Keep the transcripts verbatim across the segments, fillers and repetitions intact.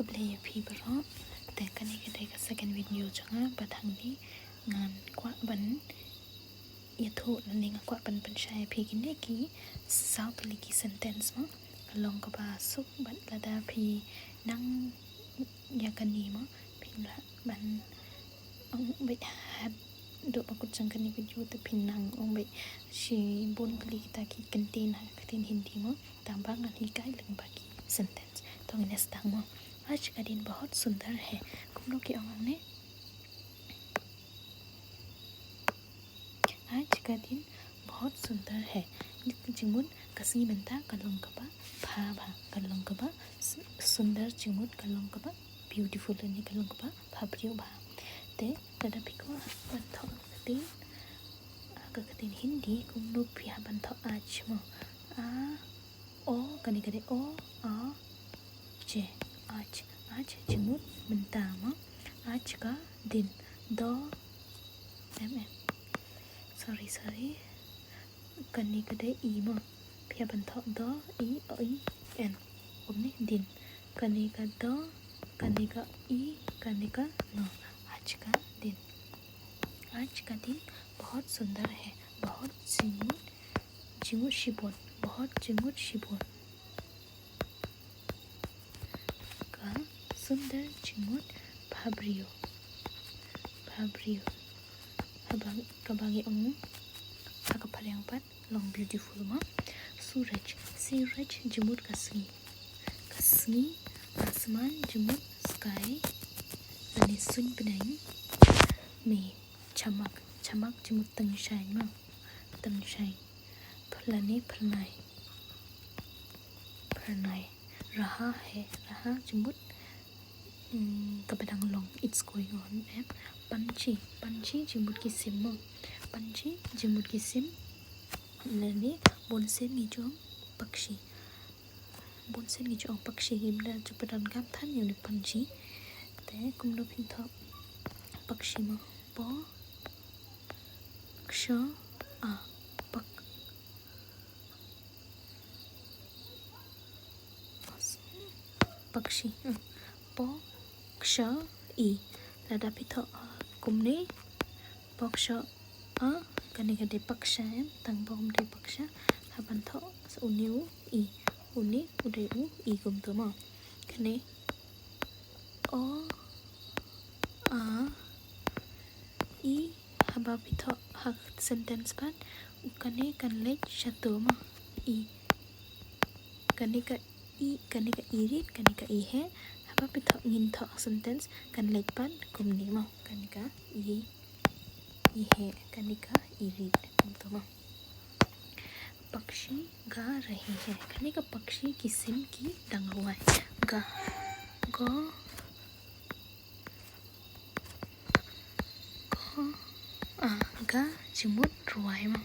Khublei ïa phi baroh. Te kane ka dei ka second video jong nga, bad hangne ngan kwah ban ïathuh lane nga kwah ban pynshai ïa phi kine ki saw tylli ki sentence mo. Ka long kaba suk bad lada phi nang ïa kane mo, phin lah ban ong beit haduh ba kut jong kane video te phin nang ong beit shibun tylli kita ki kyntien ha ka ktien Hindi mo. Tang ba ngan hikai lyngba ki sentence. To ngin ïa sdang mo. आज का दिन बहुत सुंदर है. Kumno ki ong hangne? आज का दिन बहुत सुंदर है. Jingmut ka sngi mynta ka long kaba bha bha, ka long kaba su-, sundar, jingmut ka long kaba beautiful, lane ka long kaba bhabriew bha. Te lada phi kwah ban thoh ka ktien, ah, ka ktien Hindi, kumno phi hap ban thoh आज mo. A, o, kane ka dei o, a, j. आज, आज jingmut mynta mo. आज का दिन, do, m, m. Sorry, sorry. Kane ka dei i mo. Phi hap ban thoh do, i, o, i, n. Kumne din. Kane ka do, kane ka i, kane ka no. आज का दिन. आज का दिन बहुत सुंदर है. बहुत jingmut, jingmut shibun. बहुत jingmut shibun. Ka sundar jingmut bhabriew. Bhabriew. Haba, kaba ngi ong ha ka phriang pat long beautiful mo. सूरज, सूरज jingmut ka sngi. Ka sngi, आसमान jingmut sky, lane suiñ bneng, में चमक, चमक jingmut tyngshaiñ mo. Tyngshaiñ. Lane phyrnai. Phyrnai. रहा है, रहा jingmut, mm, kaba dang long, it's going on, em. पंछी, पंछी jingmut ki sim mo. पंछी jingmut ki sim. Lane bunsien ngi ju ong पक्षी. Bunsien ngi ju ong पक्षी, ngim da ju pyndonkam than ïa une पंछी. Te kumno phin thoh पक्षी mo. P, क, श, आ, पक, पक्षी. Hmm. P, क, श, ई. Lada phi thoh, ah, kumne. P, क, श, आ, kane ka dei पक्षा, em, tang ba ym dei पक्षा. Hap ban thoh sa une u i. Une u dei u i kumto mo. Kane o, a, i, haba phi thoh ha sentence pat, u kane kan leit shato mo. I. Kane ka i, kane ka i rit, kane ka i heh. Haba phi thoh, ngin thoh sentence, kan leit pat kumne mo. Kane ka i, i heh, kane ka i rit. Kumto mo. पक्षी गा रही है. Kane ka पक्षी ki sim ki dang rwai. Ga. Ga. Ga. Ah, ga jingmut rwai mo.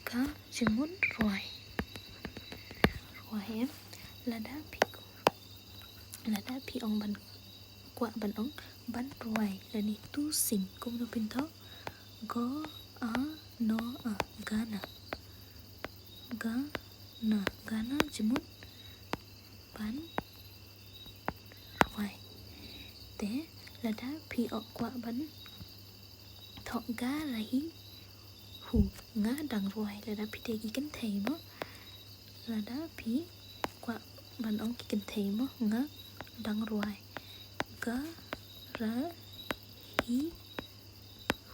Ga jingmut rwai. Rwai em. Lada phi ko. Lada phi ong ban kwah ban ong ban rwai lane to sing, kumno phin thoh? G, a, n, a, गाना. गाना, गाना jingmut ban rwai. Te lada phi kwah ban thoh गा रही हूँ, nga dang rwai, lada phi dei ki kynthei mo. Lada phi kwah ban ong ki kynthei mo, nga dang rwai. गा रही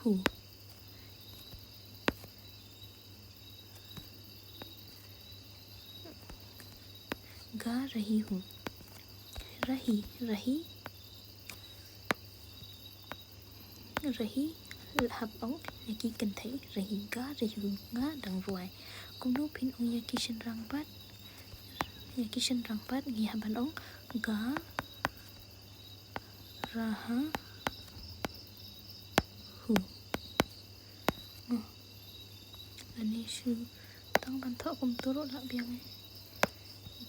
हूँ. गा रही हूँ. रही, रही. Rwai, hap ong ïa ki kynthei, रही, गा रही हूँ, nga dang rwai. Kumno phin ong ïa ki shynrang pat? Ïa ki shynrang pat ngi hap ban ong गा रहा हूँ. Lane shu tang ban thoh kumto ruh lah biang eh.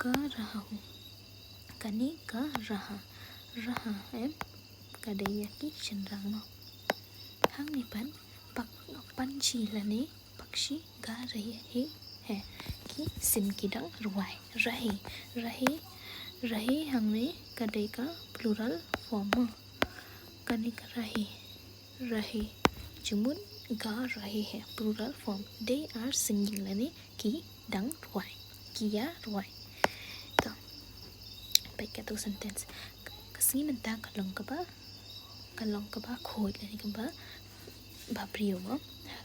गा रहा हूँ. Kane गा रहा. रहा em. Ka dei ïa ki shynrang mo. Hangne pat, पक्षी lane पक्षी गा रही है. Ki sim ki dang rwai. रहे, रहे. Rahi hangne ka dei ka plural form mo. Kane ka rahi. Rahi. Jingmut ga rahi hai, plural form. They are singing lane ki dang rwai. Ki ïa rwai. To. Peit katu sentence. Ka sngi mynta ka long kaba, ka long kaba khuid lane kaba, ba briew mo.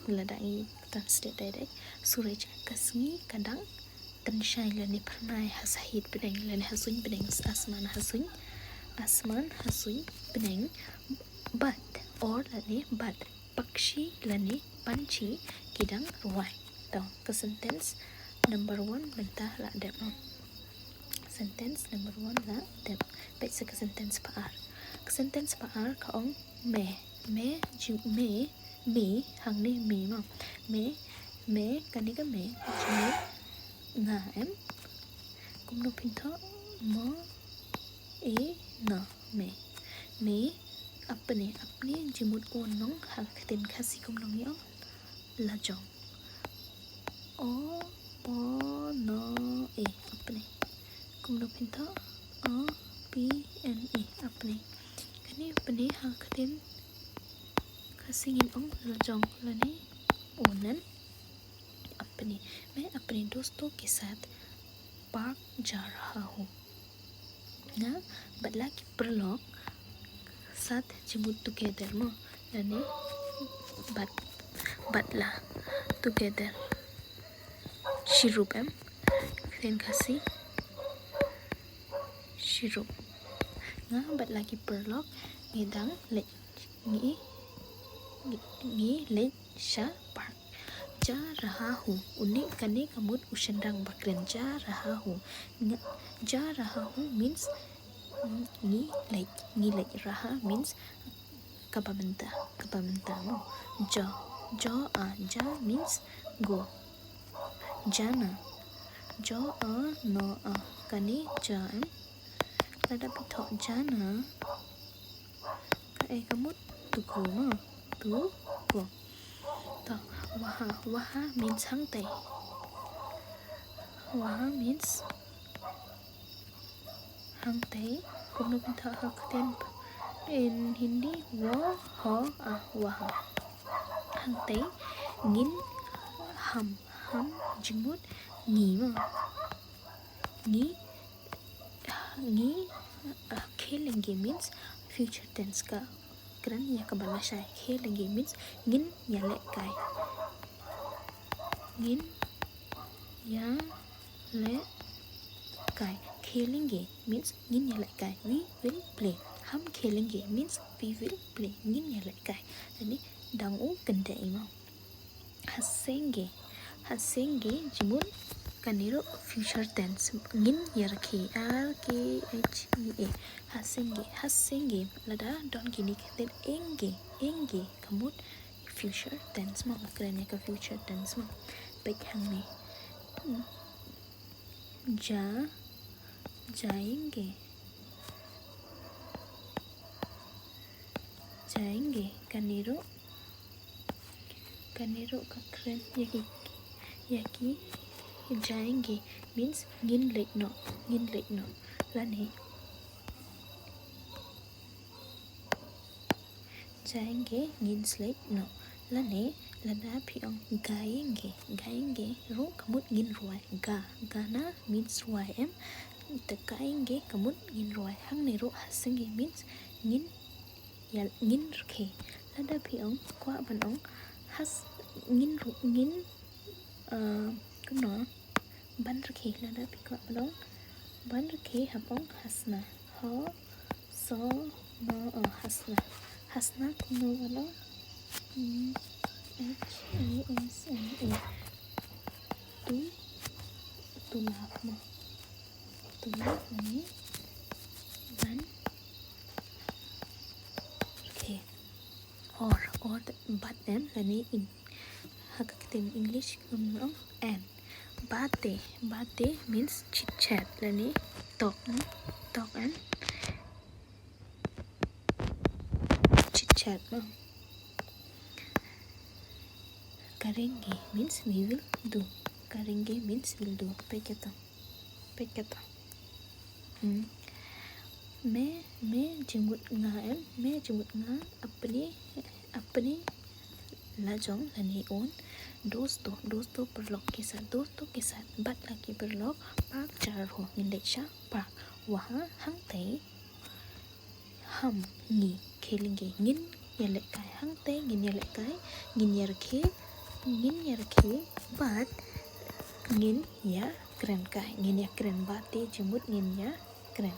Lada ngi translate direct. Suraj, ka sngi ka dang pynshai lane phyrnai ha sahit bneng lane ha suiñ bneng, asman ha suiñ, asman ha suiñ bneng, but, or lane but, pakshi lane panchi ki dang rwai. To, ka sentence number one mynta la dep mo. Sentence number one la dep. Peit sa ka sentence ba ar. Ka sentence ba ar ka ong me. Me, ju-, me, me, hangne me mo. Me, me, kane ka me, jingmut nga em. Kumno phin thoh, mo, e, no, me. Me, apne, apne, jingmut o nong, ha ka ktien Khasi kumno ngi ong, lajong. O, po, no, e, apne. Kumno phin thoh, o, p, n, e, apne. Kane apne ha ka ktien Khasi ngin ong lajong lane o nan. अपने, मैं अपने दोस्तों के साथ पार्क जा रहा हूँ. Nga bad la ki paralok, sat jingmut together mo, lane bad, bad la, together. Shirup em, ktien Khasi, shirup. Nga bad la ki paralok ngi dang leit, ngi, ngi, ngi leit sha park. जा रहा हूँ. Une, kane ka mut u shynrang ba kren. जा रहा हूँ. Nga, जा रहा हूँ means, mm, ngi leit, ngi leit. रहा means kaba mynta, kaba mynta mo. जा, जा आ, जा means go. जाना. जा आ ना आ. Kane जा em. Lada phi thoh जाना. Kaei ka mut? To go mo. To go. To, वहाँ, वहाँ means hangtei. वहाँ means hangtei. Kumno phin thoh ha ka ktien in Hindi? वो, ह, आ, वहाँ. Hangtei. Ngin, हम, हम jingmut ngi mo. Ngi, ngi, uh, खेलेंगे means future tense, ka kren ïa kaba lashai. खेलेंगे means ngin ïalehkai. Ngin ïalehkai. खेलेंगे means ngin ïalehkai. We will play. हम खेलेंगे means we will play. Ngin ïalehkai. Lane dang u kyndeh i mo. हंसेंगे. हंसेंगे jingmut kane ruh future tense. Ngin ïarkhie, R K H I E. हंसेंगे, हंसेंगे. Lada don kine ki ktien enge, enge ka mut future tense mo, kren ïa ka future tense mo. Peit hangne. जा, जाएंगे. जाएंगे, kane ruh, kane ruh ka kren ïa ki, ïa ki, जाएंगे means ngin leit noh, ngin leit noh. Lane जाएंगे ngin leit noh. Lane lada phi ong गाएंगे, गाएंगे ruh ka mut ngin rwai. गा, गाना means rwai em. Te गाएंगे ka mut ngin rwai. Hangne ruh हंसेंगे means ngin ïa, ngin rkhie. Lada phi ong, kwah ban ong, has, ngin ru-, ngin, uh, kumno, ban rkhie. Lada phi kwah ban ong, ban rkhie hap ong हंसना. H, S, N, A, हंसना. हंसना kumno ban ong? Hmm, H, A, S, N, A. To, to laugh mo. To laugh lane ban rkhie. Or, or, but em, lane in. Ha ka ktien English kumno ong? And. बातें, बातें means chit chat, lane talk, hmm? Talk em. Chit chat mo. करेंगे means we will do. करेंगे means will do. Peit kata. Peit kata. Hmm. मैं, मैं jingmut nga em, मैं jingmut nga, अपने, अपने la jong lane own, दोस्तों, दोस्तों paralok ke saath, दोस्तों ke saath bad la ki paralok, park ja raha hoo, ngin leit sha park, वहाँ hangtei, हम ngi खेलेंगे ngin ïalehkai, hangtei ngin ïalehkai, ngin ïarkhie, ngin ïarkhie bad ngin ïakren kai, ngin ïakren, बातें jingmut ngin ïakren.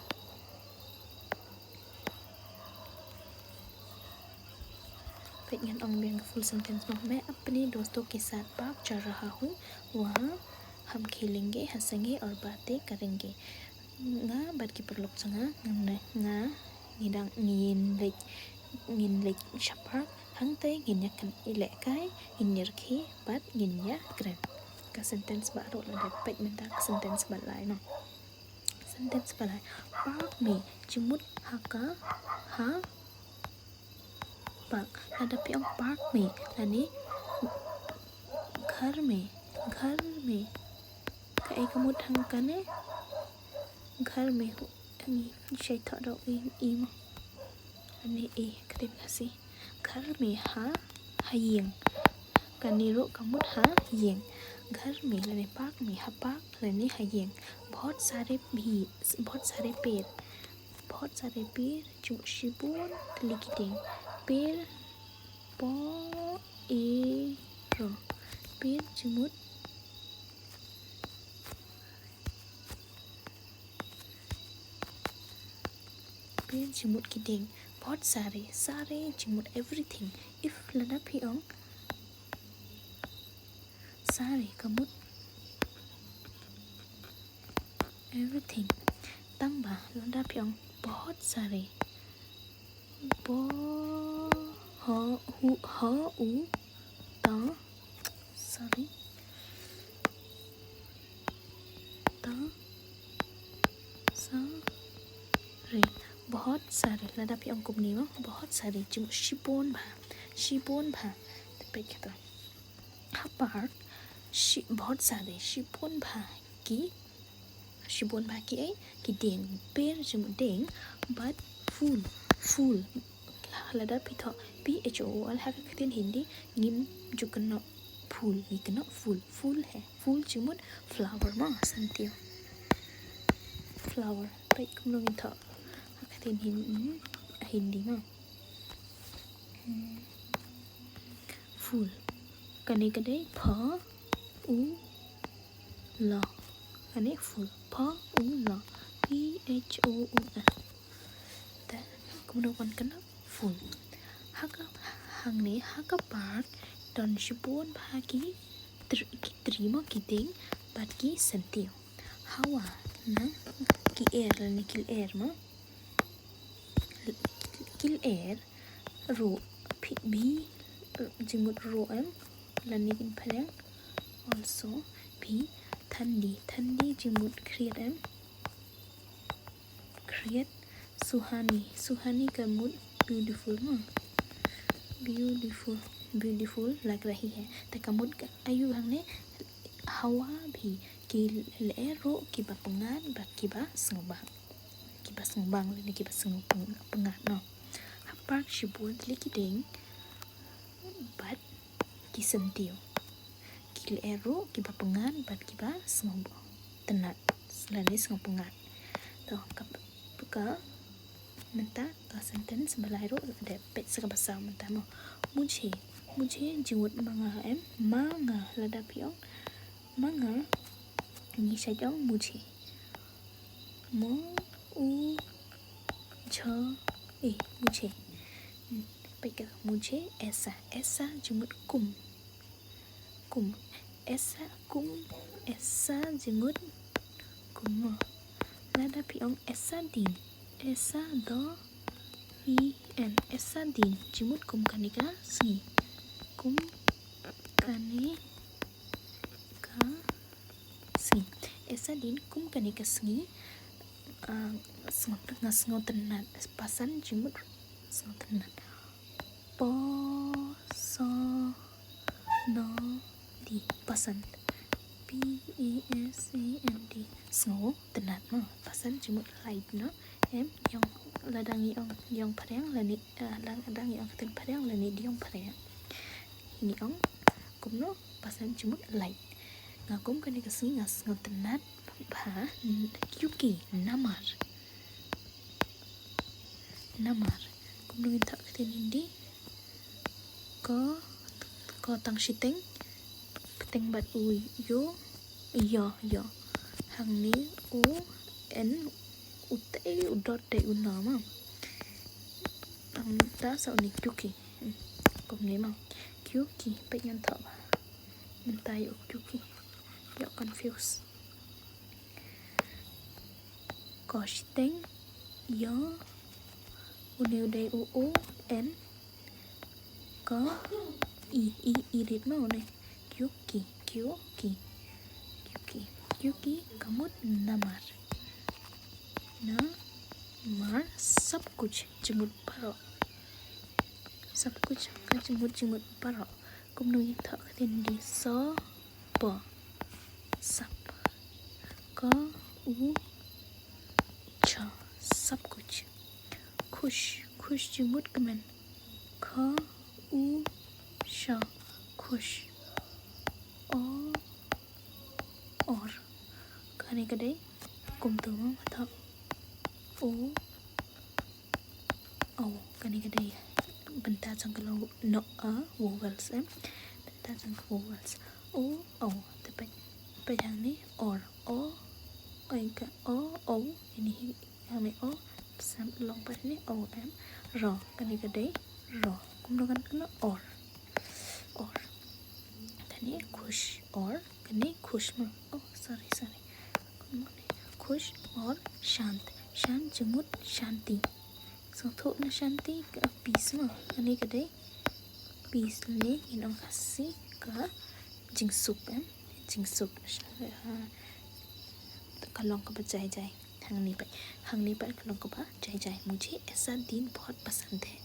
Peit ngan ong biang full sentence mo. मैं अपने दोस्तों के साथ पार्क जा रहा हूँ, वहाँ हम खेलेंगे, हंसेंगे और बातें करेंगे. Nga bad ki paralok jong nga, nga, nga ngi dang, ngin leit, ngin leit sha park, hangtei ngin ïalehkai, ngin ïarkhie bad ngin ïakren. Ka sentence ba ar la dep, peit mynta ka sentence ba lai mo. Sentence ba lai. Park में, jingmut ha ka, ha park. Lada phi ong park में lane घर में, घर में, kaei ka mut hangkane? घर में, ngi shait thoh da u e mo. Lane e, ka dei Khasi. घर में, ha, ha ïing. Kane ruh ka mut ha ïing. घर में lane park में, ha park lane ha ïing. बहुत सारे भी, बहुत सारे पेड़. बहुत सारे पेड़, jingmut shibun tylli ki dieng. पेड़, po, e, ro. पेड़ jingmut, पेड़ jingmut ki dieng. बहुत सारे, सारे jingmut everything. If lada phi ong सारे ka mut everything. Tangba lada phi ong बहुत सारे, bo, ho, hu, ho, u, ta, sorry, ta, sa, re, बहुत सारे. Lada phi ong kumne mo, बहुत सारे, jingmut shibun bha, shibun bha. Te peit kata. Ha park, shi, बहुत सारे, shibun bha ki, shibun bha kiei, ki dieng. पेड़ jingmut dieng, bad फूल, फूल. Lada phi thoh P H O O L ha ka ktien Hindi, ngim ju kynnoh फूल, ngi kynnoh फूल. फूल है, फूल jingmut flower mo, syntiew. Flower, peit kumno ngin thoh ha ka ktien Hin-, Hindi mo. Hmm. फूल. Kane ka dei pha, u, la. Kane फूल. Pha, u, la. P H O O L. Te kumno ban kynnoh? फूल. Ha ka, hangne, ha ka park, don shibun bha ki tr-, ki tree mo, ki dieng, bad ki syntiew. Hawa, na, ki lyer, lane ki lyer mo. Ki lyer ruh, phi, भी, jingmut ruh em, lane kin phareng. Also, भी, ठंडी, ठंडी jingmut khriat em. Khriat. सुहानी, सुहानी ka mut beautiful mo. Beautiful, beautiful लग रही है. Te ka mut ka aïu hangne? Hawa भी, ki lyer ruh kiba pyngngad bad kiba sngewbang. Kiba sngewbang lane kiba sngewpyng-, pyngngad, no. Ha park shibun tylli ki dieng bad ki syntiew. Ki lyer ruh kiba pyngngad bad kiba sngewtynnat lane sngewpyngngad. To, ka, ka, mynta ka sentence ba lai ruh, dep peit sa kaba saw mynta mo. मुझे, मुझे jingmut ma nga em, ma nga, lada phi ong ma nga, ngi shait ong मुझे. Mo, u, jha, e, मुझे. Hmm, peit ka, मुझे ऐसा, ऐसा jingmut kum. Kum. ऐसा kum, ऐसा jingmut kum mo. Lada phi ong ऐसा दिन, ऐसा, da, i, n, ऐसा दिन jingmut kum kane ka sngi. Kum kane ka sngi. ऐसा दिन, kum kane ka sngi. Ah, sngew, nga sngewtynnat. Pasan jingmut sngewtynnat. Po, so, no, di. Pasan. P E S A N T. Sngew tynnat mo. Pasan jingmut light no. Em, ïong, lada ngi ong ïong phareng lane, eh, lada ngi ong ktien phareng lane diong phareng, ngi ong kumno? Pasan jingmut light. Nga kum kane ka sngi nga sngew tynnat bha, n-, क्योंकि, namar. Namar. Kumno ngin thoh ktien Hindi? Ko, ko tang shiteng, bteng bad u ïo, ïo, ïo. Hangne u N, u tei, u dot dei u na mo. Hangta sa une क्योंकि. Hmm. Kumne mo. क्योंकि, peit ngan thoh bha. Mynta ïoh क्योंकि. Ïoh confuse. Ko shiteng, ïo, une u dei u O, N, ko, I, I, I rit mo une. क्योंकि, क्योंकि, क्योंकि, क्योंकि, ka mut namar. Namar, सब कुछ, jingmut baroh. सब कुछ, ka jingmut, jingmut baroh. Kumno ngin thoh ktien Hindi? Sa, ba, सब. Ka, u, cha, सब कुछ. खुश, खुश jingmut kmen. Kha, u, sha, खुश. O, और. Kane ka dei kumto mo, nga thoh. O, o. Kane ka dei bynta jong ka long, no, a, vowels, em. Bynta jong ka vowels. O, o. Te peit, peit hangne, or. O, o, ka o, o. Ini hi, hangne o. Sam long pat hangne o, em. Ro. Kane ka dei ro. Kumno kan kane? Or. Or. Kane खुश, और kane खुश mo. Oh, sorry, sorry. Kumno ne? खुश और शांत. शांत jingmut shanti. Sngewthuh na shanti ka peace mo. Kane ka dei peace ne ngin ong Khasi ka jingsuk, em. Jingsuk. Ah, ka long kaba jai jai. Hangne pat, hangne pat ka long kaba jai jai. मुझे ऐसा दिन बहुत पसंद है.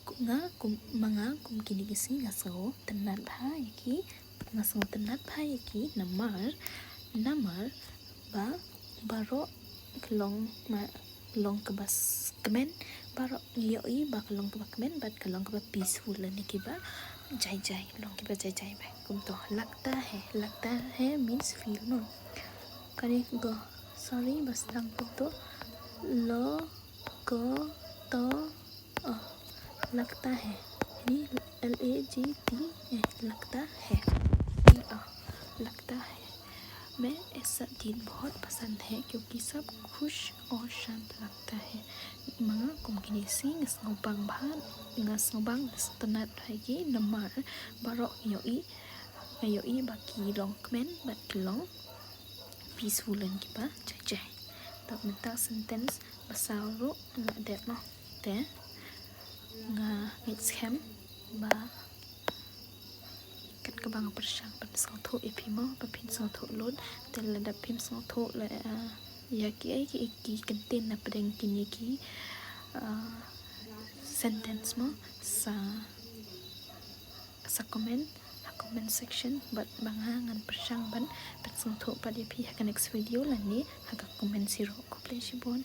Ku-, nga kum, ma nga kum kine ki sngi nga sngew tynnat bha ïa ki, nga sngew tynnat bha ïa ki namar, namar ba baroh ka long ma, long kaba s-, kmen, baroh ngi ïohi ba ka long kaba kmen bad ka long kaba peaceful lane kiba jai jai, long kiba jai jai bha. Kumto, लगता है, लगता है means feel mo. Kane go, sorry, ba sdang kumto. Lo, ko, to, o. लगता है. Ini L A G T A, लगता है. T A, लगता है. मैं ऐसा दिन बहुत पसंद है क्योंकि सब खुश और शांत लगता है. Ma nga kum kine ki sngi nga sngewbang bha, nga sngewbang, nga sngewtynnat bha ïa ki namar baroh ngi ïohi, nga ïohi ba ki long kmen bad ki long peaceful lane kiba jai jai. Te mynta sentence ba saw ruh nga dep mo. Te nga ngeit skhem ba kat kaba nga pyrshang pynsngewthuh ïa phi mo, ba phin sngewthuh lut. Te lada phim sngewthuh la, ah, ïa kiei kiei ki kyntien na pdeng kine ki, ah, sentence mo, sa sa comment ha comment section, bad ba nga ngan pyrshang ban pynsngewthuh pat ïa phi ha ka next video lane ha ka comment siro. Khublei shibun.